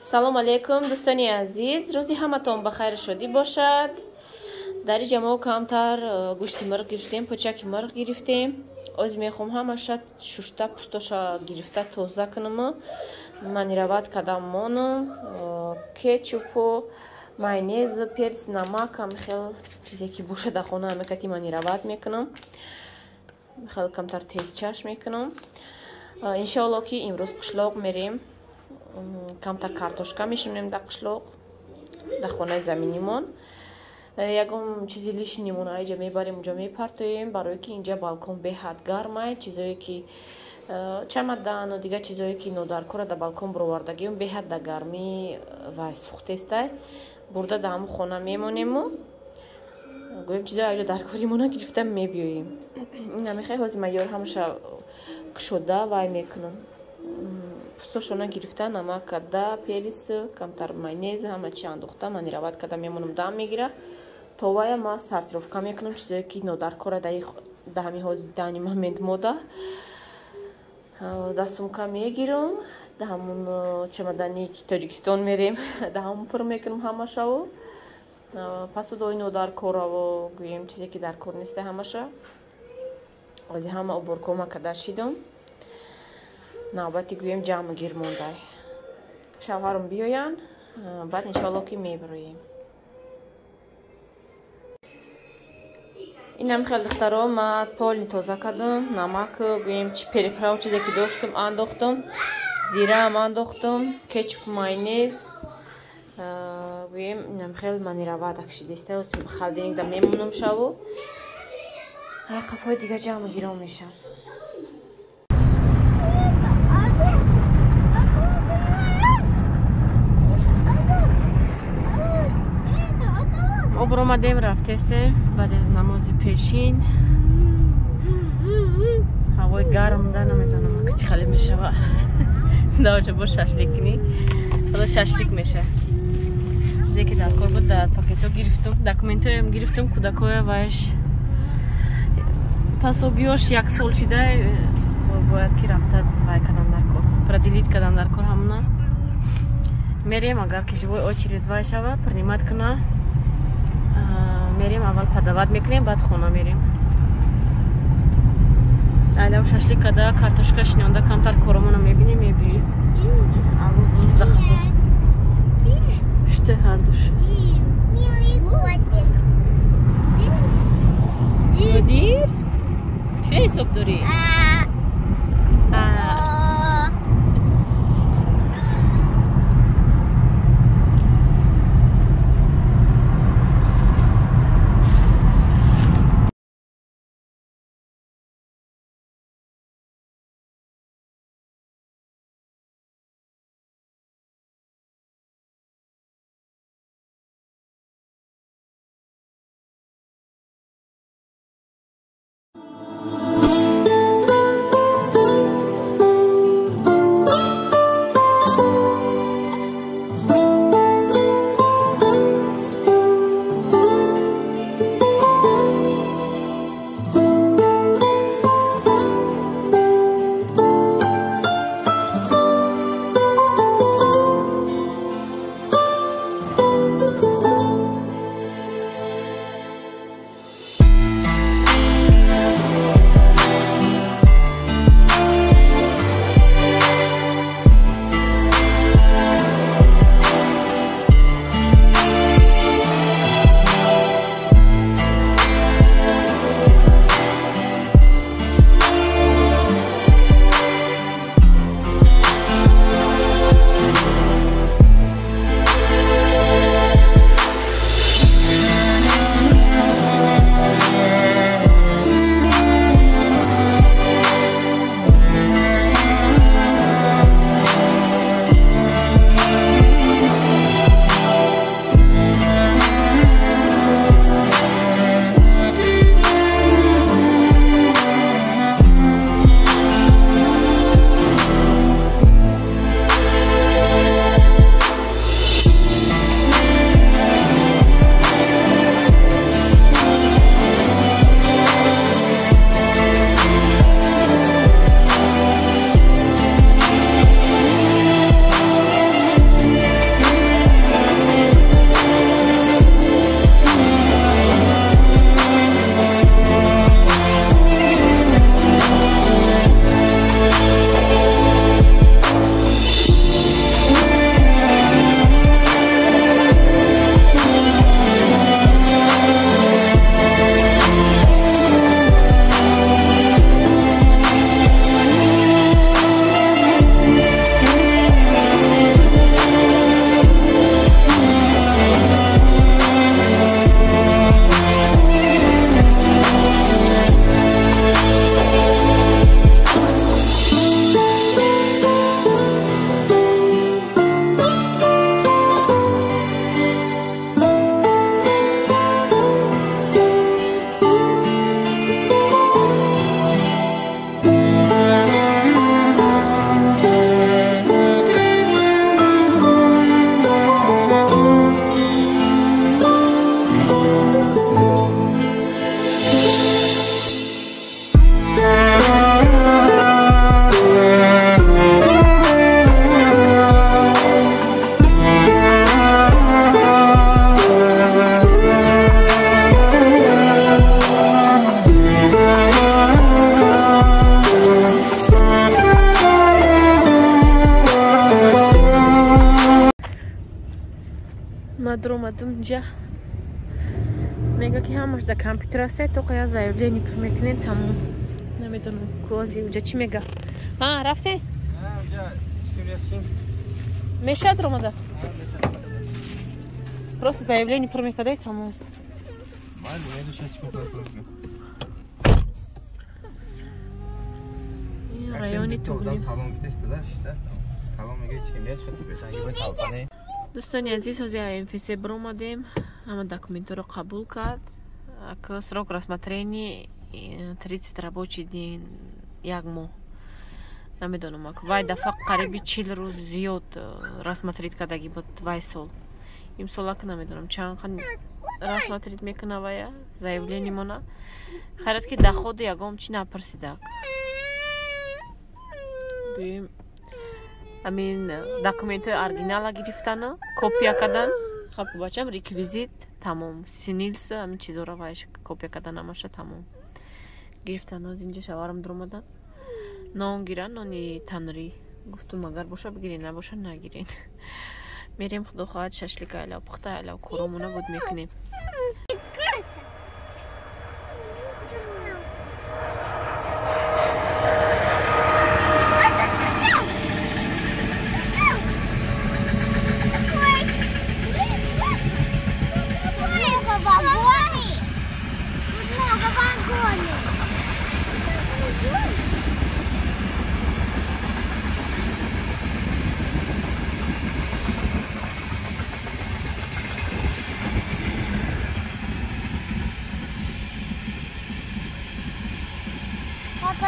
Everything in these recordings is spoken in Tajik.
Салом алейкум, дӯстони азиз. Рӯзи ҳаматон ба хайр шодӣ бошад. Дар инҷа мо камтар гӯшти мирғ гирифтем, пӯчаки мирғ гирифтем. Оз мехоҳам ҳамаша шушта пустоша гирифта тоза кунам. Манирават кадам монам, кетчупу, майонез, перц, намак, ҳам хел чизе ки боша дар хона ҳама кати манирават мекунам. Хел камтар тезчаш мекунам. Иншоалло ки имрӯз қишлоқ мерем. Камтар картошка мешунем дар қишлоқ, дар хонаи заминимон. Ягон чизи лишнимон аиҷа мебарем, унҷо мепартоем, барое ки инҷа балкон беҳад гармай. Чизое ки чамадану дигар чизое ки нодаркора дар балкон бировардагием, беҳад дар гармӣ ва сӯхтестай. Бурда дар ҳамун хона мемонему гӯем чизое аиҷа даркоримона гирифта мебиёем. Намехоҳи ҳозир ман ёр ҳамаша кушода вай мекунам. Пустошона гирифта, намак када, перис, камтар майонез, ҳама чи андохта, манирават када мемонам, дам мегира. То вая ма сортировка мекунам, чизое ки нодаркора дар ҳамин ҳозир дани момент мода. Дар сумка мегирам, дар ҳамун чемодане ки Тоҷикистон мерем, дар ҳамун пур мекунам ҳамашаву. Пасудои нодаркораву гӯем чизе ки дар кор неста ҳамаша. Ози ҳама уборкома када шидам. Навбати гӯем ҷамъ гир мондай. Шавҳарам биёянд, баъд иншоалло ки мебироем. Инам хел духтаро, ма полни тоза кардам, намак, гӯем чи переправ чизе ки доштам андохтам, зираам андохтам, кетчуп, майонез, гӯем инам хел манирават акшидеста, холодильник да мемонам шаву. Ай қафои дига ҷамъ гирон мешавам. Обромадем рафтесе баъд аз намози пешин. Ҳавои гарм да намедонам чӣ хеле мешава. Давча бо шашлик кунӣ. Худо шашлик меша. Чизе ки дар кор буд дар пакето гирифтум, документоям гирифтум, кӯдакоя вайш пасобиёш як сол шида бояд ки рафта вай кадан дар кор, проделить кадан дар кор ҳамуна. Мерем, агар ки живой очередь вай шава, принимать куна. Мерем, аввал подават мекунем, баъд хона мерем. Айлав шашлик када, картошка шинонда, камтар коромона мебинем, мебиёем. Алло, захафо. Ште ҳардуш. Мудир? Чӣ ҳисоб дорӣ? Ма дуромадам инҷа. Мега ки ҳамаш дар компютер аст, тоқа я заявление пур мекунем, тамом. Намедонам куози уҷа чӣ мега. Ҳа, рафте? Мешавад ромада? Просто заявление пур мекардай, тамом. Райони Туғлим. Дӯстони азиз, ҳозир МФС биромадем, ҳама документҳоро қабул кард. Срок рассмотрения 30 рабочий день, як моҳ. Намедонам, вай дафъа қариби 40 рӯз зиёд рассмотреть кардагӣ буд вай сол. Имсолак намедонам чанд рассмотреть мекуна вая заявление мона. Хайрат ки доходу ягом чи напурсидак. Гӯем амин документҳои оригинала гирифтана, копия кардан. Хаб бачам реквизит тамом, СНИЛС амин чизора вайш копия кардан ҳамаша тамом. Гирифтан оз инҷа шаварам дуромадан. Нон гиран, нони танрӣ. Гуфтум агар боша бигирен, набоша нагирен. Мерем худо хоҳад шашлика айлав, пухта айлав, коромона буд мекунем.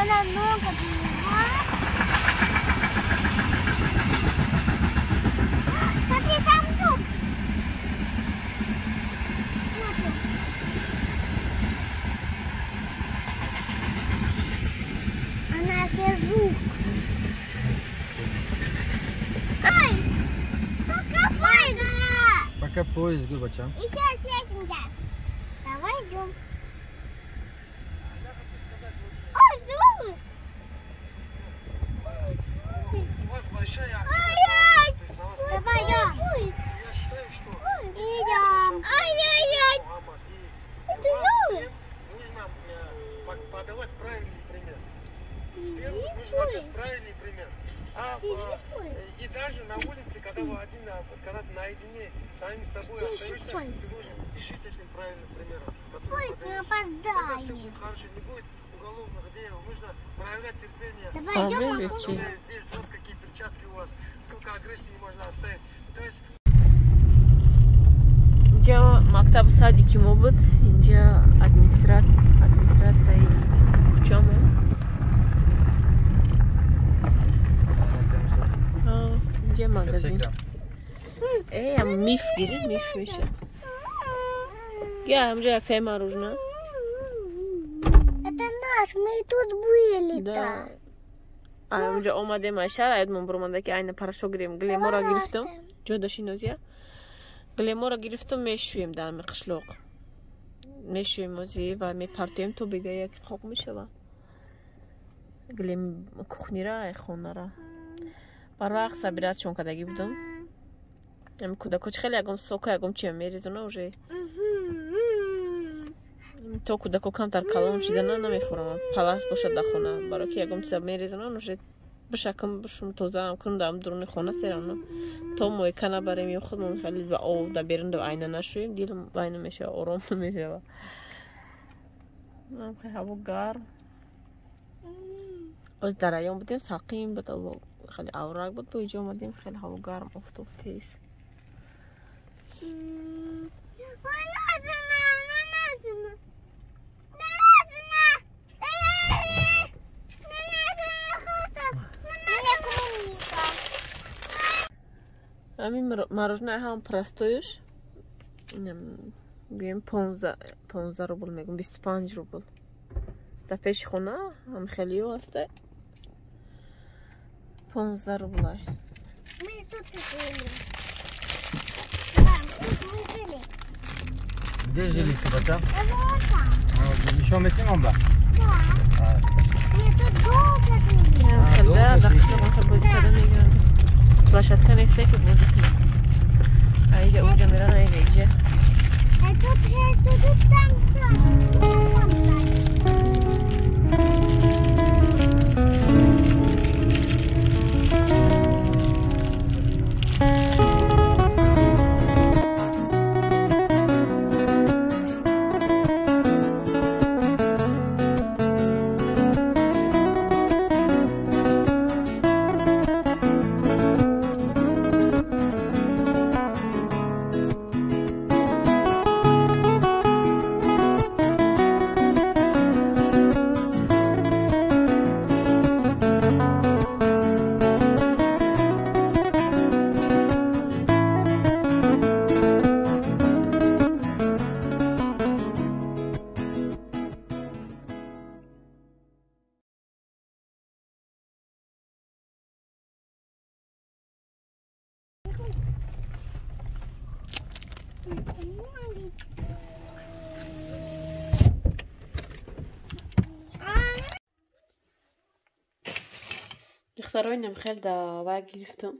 Она много привезла. Смотри, там зуб. Вот он. Она это жук. Ай! Пока поезд. Пока поезд, Губача. Еще встретимся. Давай идем. Подавать правильный пример. Первый, нужно начать правильный пример. И даже на улице, когда вы один, когда ты наедине самим собой остаешься, ты должен жить этим правильным примером. Ой, мы опоздали. Все будет хорошо, не будет уголовных дел. Нужно проявлять терпение. Давай идем. Здесь вот какие перчатки у вас, сколько агрессии можно оставить. То есть. Инҷа мактаб садики мо буд, инҷа администратсияи кӯчамо. Инҷа магазин. Миф гири, миф меша. Гя, инҷа яктаи мороженое. Это наш, мы и тут были-то. Инҷа омадем аз шаҳр, аёдмон буромада ки айна порошок гирем. Глемора гирифтам. Ҷо дошти Нозия? Глемора гирифтам, мешӯем дар ҳами қишлоқ. Мешӯем ози ва мепартоем то бега яки қоқ мешава. Глем кухнира, ай хонара. Барвақт сабиратшон кардагӣ будам. Ами кӯдако чи хеле ягон сока, ягон чи мерезона уже. То кӯдако камтар калон шидана намехӯрам. Палас бошад дар хона, барои ки ягон чиза мерезонан уже бишакам бишум тозаам кунам дар дуруни хона серано. То мойка набарем ё худмон хеле ба об дар берун дар айна нашӯем, дилам вайна мешава, ором намешава. Ҳаво гарм. Оз дар район будем, салқин буд, хеле аврак буд, бо иҷо омадем, хеле ҳаво гарм, офтоб тез. Ҳамин мороженое ҳам простоиш гӯем 15 рубл мегӯм, 25 рубл. Дар пеши хона ҳам хелиё аста. 15 рублай. Мы тут жили. Мы жили. Где жили, Бача? Вот там. Еще метим он ба? Да. Мы тут долго жили. Да, да, да. Площадка нест, ки бозӣ кунем. Аиҷа уҷа меран, аиҷа иҷа. Духтарои намхел да вай гирифтам.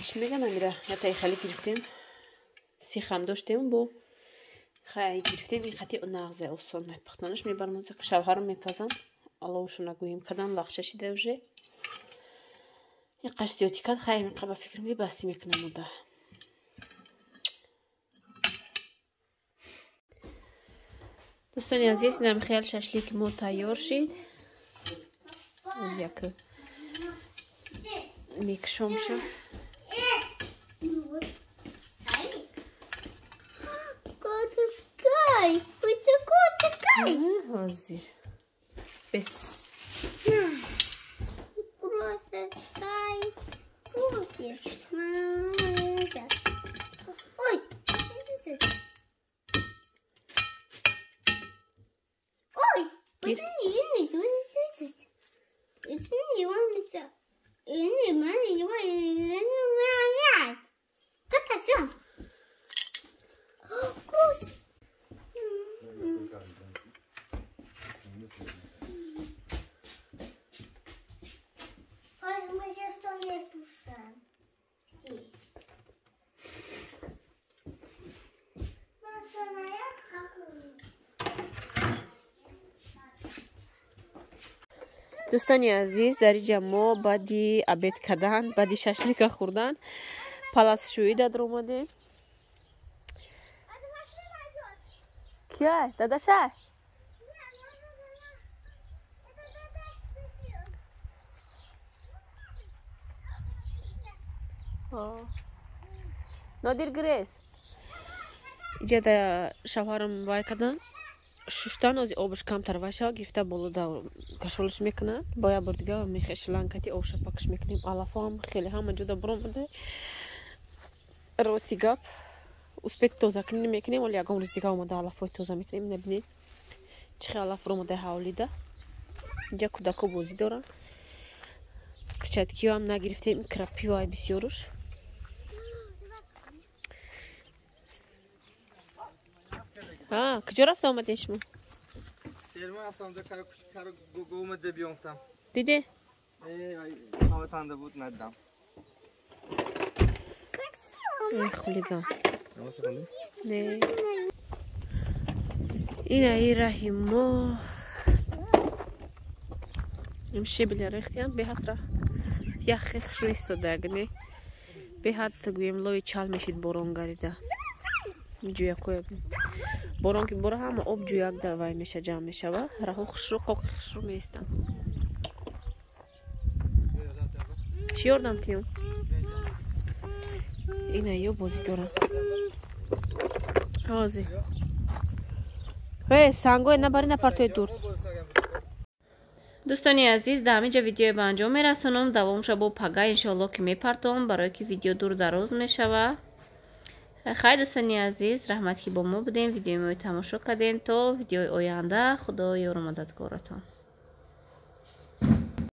Чӣ меган амира? Ятаи хали гирифтем. Сихам доштем бо хай гирифтем ин хати нағзе осон мепахтанаш мебарам шавҳарам мепазам. Аллоҳшо нагӯем кадан лахша шида уже. Иқаш зиёдӣ кард хай миқа ба фикрам ки басӣ мекунам уда. Дӯстони азиз, намхел шашлики мо тайёр шид. Як мекшомша. Ҳозир. Бес. Дӯстони азиз, дар инҷа мо баъди обед кардан, баъди шашлика хӯрдан, паласшӯӣ дар омадем. Кияй? Дадашай? Нодир гирез. Инҷа да шавҳарам вай кардан. Шуштан ози обаш камтар вай шава, гирифта боло да кашолаш мекунанд. Бо як бор дига мехешланкати обша пакш мекунем. Алафо ҳам хеле ҳама ҷода буромада. Рости гап успет тоза кунӣ мекунем, вале ягон рӯз дига омада алафои тоза мекунем. Набинед чӣ хел алаф буромада ҳавлида. Инҷа кӯдако бозӣ доранд. Перчаткиҳоам нагирифтем, крапивай бисёруш. Куҷо рафта омадем шумо? Терман рафтам, каро омада биёмтам. Диде? Ҳаватанда буд, надидам. Хулиган. Не. Ина раҳи мо. Им шебеля рехтиям, беҳад ра. Як хехшро истода, не? Беҳад гӯем лои чал мешид борон гарида. Ҷӯякоя. Борон ки бора ҳама об ҷӯяк дар вай меша ҷамъ мешава. Раҳо хушрӯ, қоқи хушрӯ меистанд. Чӣ ёрдам тиём? Ина ё бозӣ дорам. Ҳозир. Сангое набари напартои дур. Дӯстони азиз, дар ҳаминҷа видеои ба анҷом мерасонам. Давомша бо пага иншоалло ки мепартом, барое ки видео дур дароз мешава. Хай дӯстони азиз, раҳмат ки бо мо будем, видеои моро тамошо кардем. То видеои оянда, Худо ёру мададгоратон.